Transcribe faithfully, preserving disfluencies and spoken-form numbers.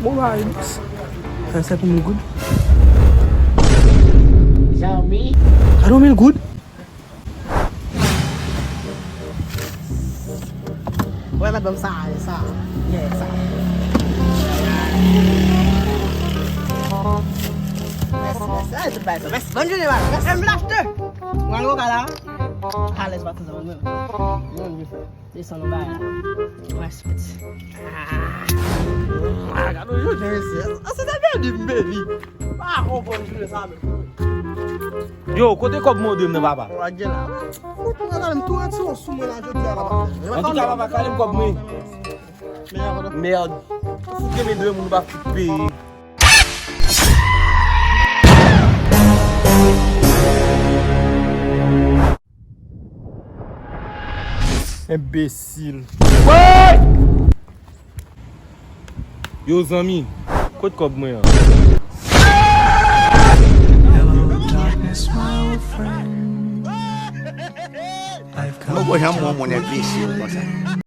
Bon, ba, sa se pou mil goud. Zanmi. Sa pou mil goud? Wè, mèt ban m sa, sa. Yeah, sa. Mèsi, mèsi. Ay, tout bagay sa. Mèsi. Bòn jounen, mèsi. Mèsi. M vle achte. Mwen, al la. Alèz, pa tout sa, mwen. Mwen, mwen, mwen. Desann nou bay la. Mèsi, piti. Ah, gade yon jounen, mesye. Ah, se ta beni, m beni. Pa konprann jounen sa menm. Yo, kote kòb mwen dwe m nan, papa? Wa gen la. Fout mwen la, m tou retire yon sou mwen la, jodi a la, papa. Antouka, papa, kale m kòb mwen. Mèd. Mèd. Fout gen men de moun pa fout peye. Enbesil. Woy! Yo, zanmi, kot kòb mwen an? Mwen poko janm wè yon moun enbesil konsa.